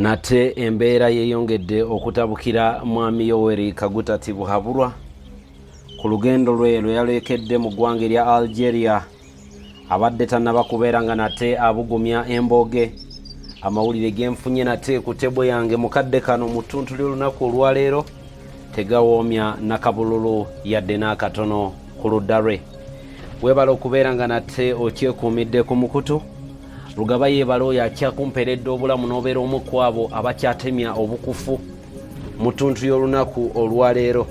Nate embeera yeeyongedde okutabukira Mwami Yoweri Kaguta Tibuhaburwa ku lugendo lwe lwe yalekedde mu ggwanga erya Algeria. Abadde tannaba kubeera nga nate abugumya embooge. Amawulire genfunye nate ku tebo yange mu kadde kano mu ttuntu ly'olunaku olwaleero tegawoomya nakabululu yadde n'akatono ku ludda lwe. Weebale okubeera nga nate okyekuumidde ku mukutu Lugaba. Yeebale oyo akyakumperedde obulamu n'obeera omu ku abo abakyatemya obukufu mu ttuntu y'olunaku olwaleero.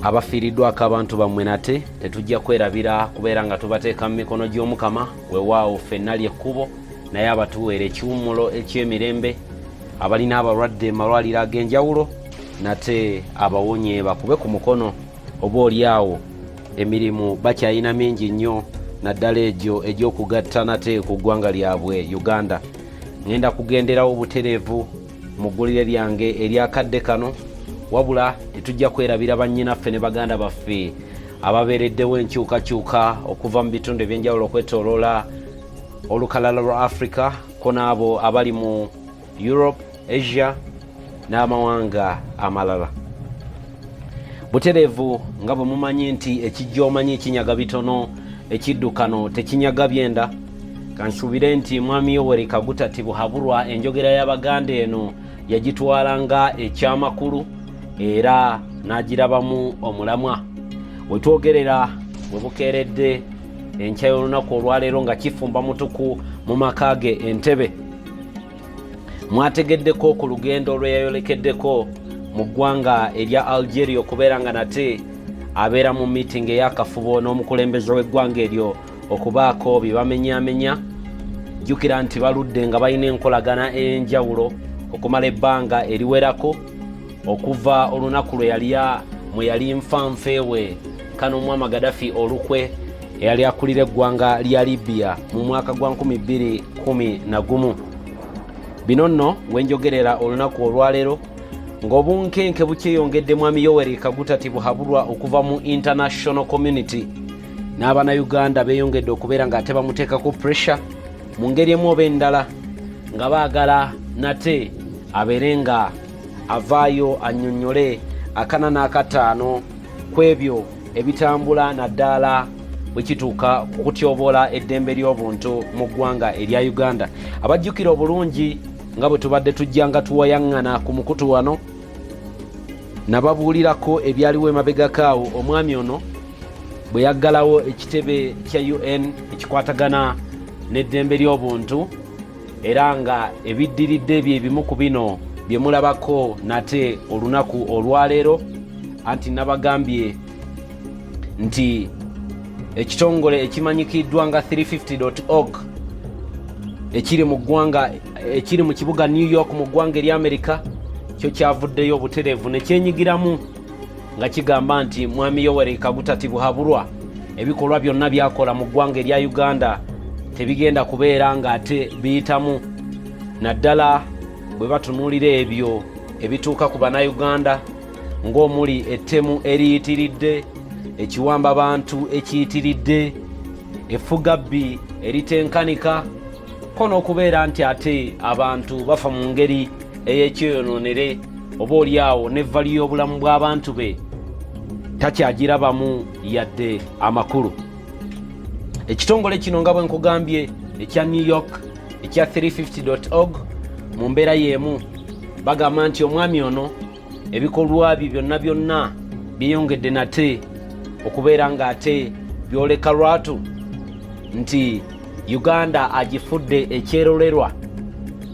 Abafiiriddwako abantu bammwe nate tetujja kwerabira kubeera nga tubateeka mu mikono gy'Omukama. Weewaawo ffenna ly'ekkubo, naye abatuweera ekiwummulo eky'emirembe. Abalina abalwadde mu malwaliro ag'enjawulo nate abawonye, bakube ku mukono. Oba oli awo emirimu bakyalina mingi nnyo, naddala egyo egy'okugatta nate ku ggwanga lyabwe Uganda. Ŋŋenda kugenderawo butereevu mu ggulire lyange eryakadde kano, wabula tetujja kwerabira bannyinaffe ne baganda baffe ababeereddewo enkyukakyuka okuva mu bitundu ebyenjawulo okwetoloola olukalala lwa Africa, ko n'abo abali mu Europe, Asia n'amawanga amalala. Butereevu nga bwe mumanyi nti ekijja omanyi kinyaga bitono, ekiddukano tekinyaga byenda. Kansuubire nti Mwami Yoweri Kaguta Tibuhaburwa enjogera y'Abaganda eno yagitwala nga ekyamakulu era n'agirabamu omulamwa. Wetwogerera we bukeeredde enkya y'olunaku olwaleero nga kifumba mutuku mu maka ge Entebe, mwategeddeko ku lugendo lwe yayolekeddeko mu ggwanga erya Algeria okubeera nga nate abeera mu miitingi ey'akafubo n'omukulembeze w'eggwanga eryo okubaako bye bamenyamenya. Jjukira nti baludde nga balina enkolagana ey'enjawulo okumala ebbanga eriwerako okuva olunaku lwe yalya mwe yali nfanfeewe kano Mwama Gadafi olukwe eyali akulira eggwanga lya Libya mu mwaka gwa 2011. Bino nno wenjogerera olunaku olwaleero ng'obunkenke bukyeyongedde Mwami Yoweri Kaguta Tibuhaburwa okuva mu international community n'Abannayuganda beeyongedde okubeera ng'ate bamuteekako pressure mu ngeri emu oba endala, nga baagala nate abeere nga avaayo annyonnyole akana n'akataano ku ebyo ebitambula, naddala bwe kituuka ku kutyoboola eddembe ly'obuntu mu ggwanga erya Uganda. Abajjukira obulungi nga bwe tubadde tujja nga tuwayaŋŋana ku mukutu wano, nababuulirako ebyaliwo emabegako awo omwami ono bwe yaggalawo ekitebe kya UN ekikwatagana n'eddembe ly'obuntu, era nga ebiddiridde bye bimu ku bino bye mulabako nate olunaku olwaleero. Anti nabagambye nti ekitongole ekimanyikiddwa nga 350.org ekiri mu ggwanga, ekiri mu kibuga New York mu ggwanga erya Amerika, kyo kyavuddeyo obutereevu ne kyenyigiramu nga kigamba nti Mwami Yoweri Kaguta Tibuhaburwa ebikolwa byonna byakola mu ggwanga erya Uganda tebigenda kubeera ng'ate biyitamu, naddala bwe batunuulira ebyo ebituuka ku Bannayuganda ng'omuli ettemu eriyitiridde, ekiwamba bantu ekiyitiridde, effugabbi eritenkanika, ko n'okubeera nti ate abantu bafa mu ngeri ey'ekyeyonoonere. Oba oli awo n'evvali y'obulamu bw'abantu be takyagirabamu yadde amakulu. Ekitongole kino, nga bwe nkugambye, ekya New York ekya 350.org, mu mbeera y'emu bagamba nti omwami ono ebikolwa bye byonna byonna byeyongedde nate okubeera ng'ate byoleka lwatu nti Uganda agifudde ekyerolerwa,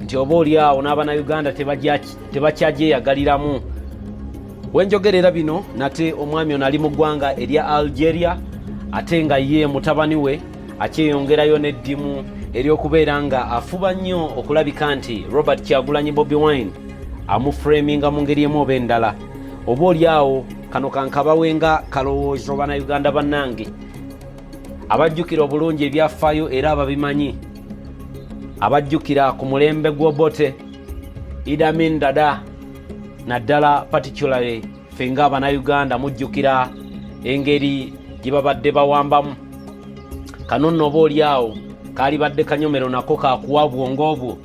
nti oba oli awo n'Abannayuganda tebakyajeyagaliramu. Wenjogerera bino nate omwami ono ali mu ggwanga erya Algeria, ate nga ye mutabani we akyeyongerayo n'eddimu ery'okubeera nga afuba nnyo okulabika nti Robert Kyagulanyi Bobi Wine amuframinga mu ngeri emu oba endala. Oba oli awo kano kankabawe nga kalowoozo, Bannayuganda bannange abajjukira obulungi ebyafaayo era ababimanyi, abajjukira ku mulembe gw'Obote, Idi Amin Dada, naddala particularly ffe ng'Abannayuganda mujjukira engeri gye babadde bawambamu. Kano nno oba oli awo kaalibadde kanyomero nako kakuwa bwongo obwo.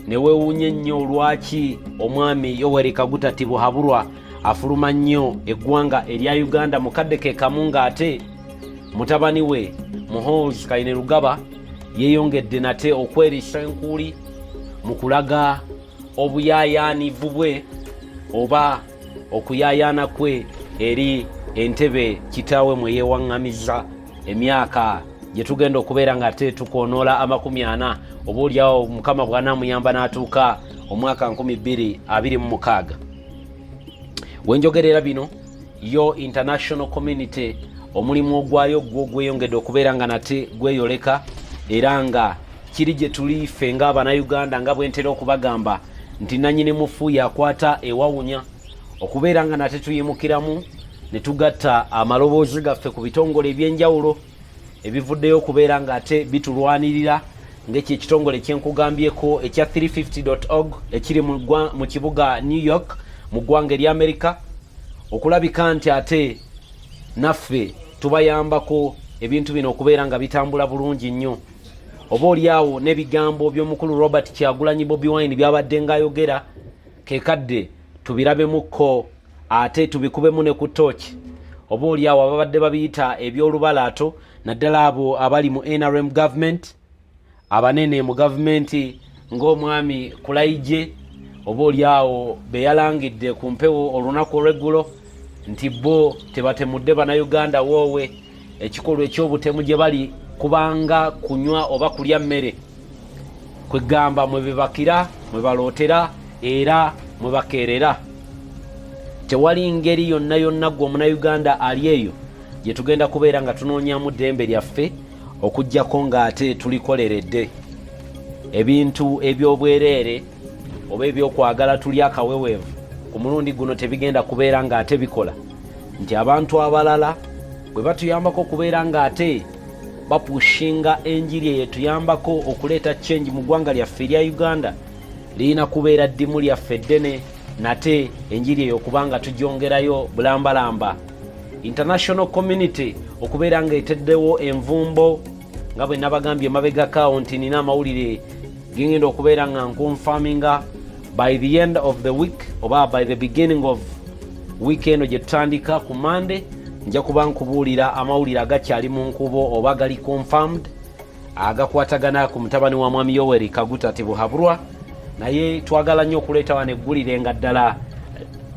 Ne weewuunya ennyo lwaki omwami Yoweri Kaguta Tibuhaburwa afuluma nnyo eggwanga erya Uganda mu kadde ke kamu ng'ate mutabani we Muhoozi Kainerugaba yeeyongedde nate okweriisa enkuuli mu kulaga obuyaayaanivu bwe oba okuyaayaana kwe eri entebe kitaawe mwe yeewaŋŋamizza emyaka gye tugenda okubeera nga ate tukoonoola 40, oba oliawo Mukama bw'anaamuyamba n'atuuka omwaka 2026. Wenjogerera bino, yo international community omulimu ogwayo gwo gweyongedde okubeera nga nate gweyoleka, era nga kiri gye tuli ffe ng'Abannayuganda, nga bwe ntera okubagamba nti nanyini mufu yakwata ewawunya, okubeera nga nate tuyimukiramu ne tugatta amaloboozi gaffe ku bitongole ebyenjawulo ebivuddeyo okubeera ng'ate bitulwanirira, ng'ekyo ekitongole kyenkugambyeko ekya 350.org ekiri mu kibuga New York mu ggwanga erya Amerika, okulabika nti ate naffe tubayambako ebintu bino okubeera nga bitambula bulungi nnyo. Oba oliawo n'ebigambo by'omukulu Robert Kyagulanyi Bobi Wine byabadde ng'ayogera kekadde tubirabemukko, ate tubikubemu ne ku tooki. Oba oliawo ababadde babiyita ebyolubalaato, naddala abo abali mu NRM government, abanene mu gavumenti ng'omwami Kulaije, oba oliawo be yalangidde ku mpewo olunaku olw'eggulo nti bo tebatemudde Bannayuganda, woowe, ekikolwa eky'obutemu gye bali kubanga kunywa oba kulya mmere. Kwegamba mwe bebakira, mwe balootera, era mwe bakeerera. Tewali ngeri yonna yonna gwe Omunayuganda ali eyo gye tugenda kubeera nga tunoonyamu ddembe lyaffe okugjako ng'ate tulikoleredde. Ebintu eby'obwereere oba ebyokwagala tuli akaweweevu ku mulundi guno tebigenda kubeera ng'ate bikola, nti abantu abalala bwe batuyambako okubeera ng'ate bapushinga enjiri eyo etuyambako okuleeta change mu ggwanga lyaffe erya Uganda, lirina kubeera ddimu lyaffe ddene nate enjiri eyo okubanga tugyongerayo bulambalamba. International community okubeera nga eteddewo envumbo, nga bwe nabagambye emabegakaawo nti nina amawulire gengenda okubeera nga nconfirminga by the end of the week oba by the beginning of week eno gye tutandika ku Mande, nja kuba nkubuulira amawulire agakyali mu nkubo oba gali confirmed agakwatagana ku mutabani wa mwami Yoweri Kaguta Tibuhaburwa. Naye twagala nnyo okuleeta wano eggulire nga ddala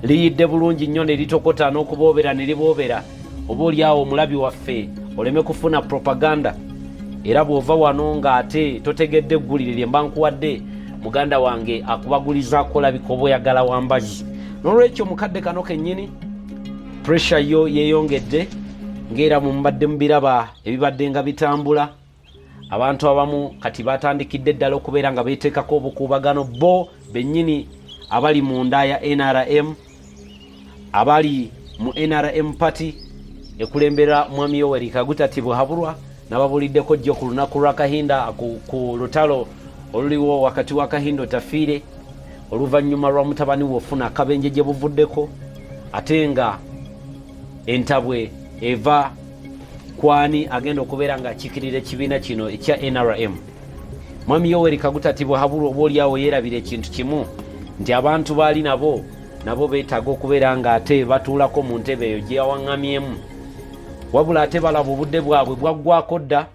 liyidde bulungi nnyo ne litokota n'okuboobera ne liboobera, oba oliawo omulabi waffe oleme kufuna propaganda. Era bw'ova wano ng'ate totegedde eggulire lye mba nkuwadde, muganda wange akubagulizaako olabika oba oyagala wambazi. N'olwekyo mukadde kano kennyini pressure yo yeeyongedde, ng'era mumubadde mubiraba ebibadde nga bitambula. Abantu abamu kati batandikidde ddala okubeera nga beeteekako obukuubagano bo bennyini abali mu nda ya NRM, abali mu NRM party ekulembera mwami Yoweri Kaguta Tibuhaburwa. Nababuliddeko jjo ku lunaku lwa Kahinda ku lutalo oluliwo wakati wa Kahinda Otafiire oluvannyuma lwa mutabani we ofuna akabenje gye buvuddeko, ate nga entabwe eva kwani agenda okubeera ng'akiikirira ekibiina kino ekya NRM. Mwami Yoweri Kaguta Tibuhaburwa oba oliawo yeerabira ekintu kimu, nti abantu baali nabo beetaaga okubeera ng'ate batuulako mu ntebe eyo gye yawaŋŋamyemu, wabula ate balaba obudde bwabwe bwaggwako dda,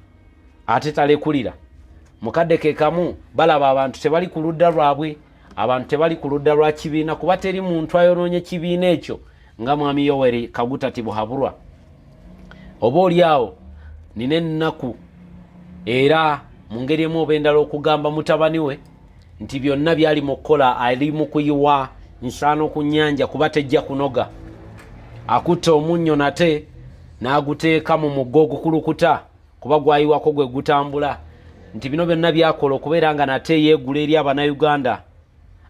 ate talekulira. Mukadde ke kamu balaba abantu tebali ku ludda lwabwe, abantu tebali ku ludda lwa kibiina, kuba teri muntu ayonoonye kibiina ekyo nga mwami Yoweri Kaguta Tibuhaburwa. Oba oli awo nina ennaku era mu ngeri emu oba endala okugamba mutabani we nti byonna byali mu kukola ali mu kuyiwa nsaano ku nnyanja, kuba tejja kunoga. Akutte omunnyo nate n'aguteeka mu mugga ogukulukuta, kuba gwayiwako gwe gutambula, nti bino byonna byakola okubeera nga nate yeegula eri Abannayuganda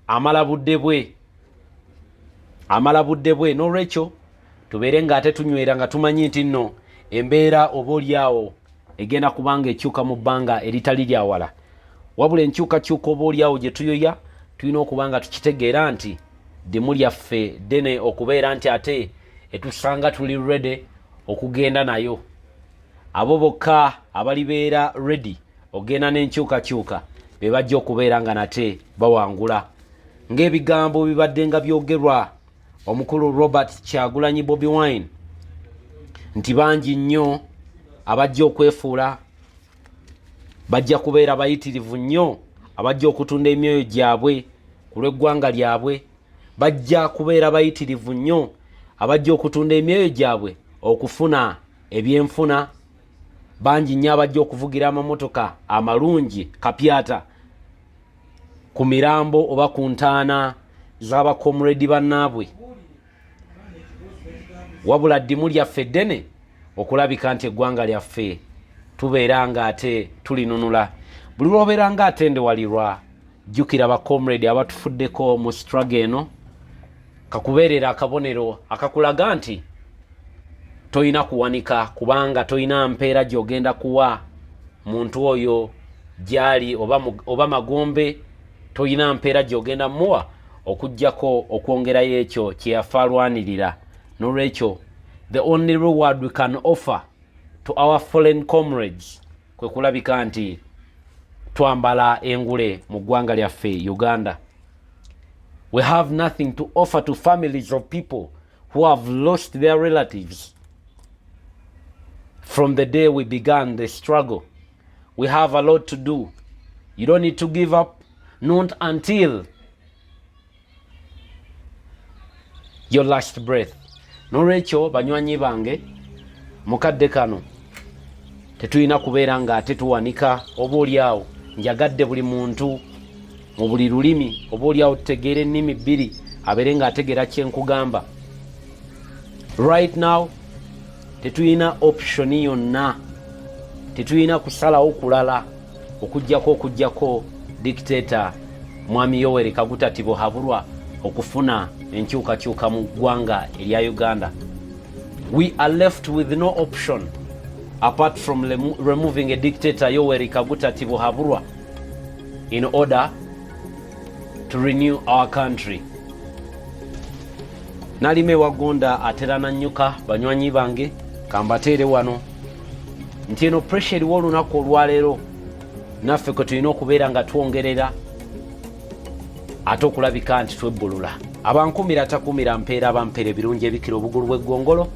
amala budde bwe, amala budde bwe. N'olwekyo tubeere ng'ate tunywera nga tumanyi nti nno embeera oba oliawo egenda kubanga ekyuka mu bbanga eritali lyawala. Wabula enkyukakyuka oba oliawo gye tuyoya, tulina okuba nga tukitegeera nti ddimu lyaffe ddene okubeera nti ate etusanga tuli ready okugenda nayo. Abo bokka abalibeera ready ogenda n'enkyukakyuka Be bajja okubeera nga nate bawangula ng'ebigambo bibadde nga byogerwa omukulu Robert Kyagulanyi Bobi Wine nti bangi nnyo abajja okwefuula bajja kubeera bayitirivu nnyo, abajja okutunda emyoyo gyabwe ku lw'eggwanga lyabwe bajja kubeera bayitirivu nnyo, abajja okutunda emyoyo gyabwe okufuna ebyenfuna bangi nnyo, abajja okuvugira amamotoka amalungi kapyata ku mirambo oba ku ntaana z'abakomuredi bannaabwe. Wabula ddimu lyaffe eddene okulabika nti eggwanga lyaffe tubeera nga ate tulinunula. Buli lwobeera nga atendewalirwa, jjukira bakomredi abatufuddeko mu struggle eno, kakubeerera akabonero akakulaga nti tolina kuwanika, kubanga tolina mpeera gy'ogenda kuwa muntu oyo gyali oba magombe. Tolina mpeera gy'ogenda muwa okugyako okwongerayo ekyo kyeyafa alwanirira. N'olwekyo the only reward we can offer to our fallen comrades kwe kulabika nti twambala engule mu ggwanga lyaffe Uganda. We have nothing to offer to families of people who have lost their relatives from the day we began the struggle. We have a lot to do. You don't need to give up, not until your last breath. N'olwekyo banywanyi bange, mukadde kano tetulina kubeera nga ate tuwanika. Oba oliawo njagadde buli muntu mu buli lulimi, oba oliawo tutegeera ennimi bbiri, abeere ng'ategeera kyenkugamba. Right now tetulina option yonna, tetulina kusalawo kulala okugjako dictator Mwami Yoweri Kaguta Tibuhaburwa okufuna enkyukakyuka mu ggwanga erya Uganda. We are left with no option apart from removing a dictator Yoweri Kaguta Tibuhaburwa in order to renew our country. Nalima ewagonda atera nannyuka. Banywanyi bange, kambateere wano nti eno pressure eriwo olunaku olwaleero, naffe kwe tulina okubeera nga twongerera ate okulabika nti twebbulula. Abankumira atakumira mpeera, abampeera ebirungi ebikira obugulu bw'eggongolo.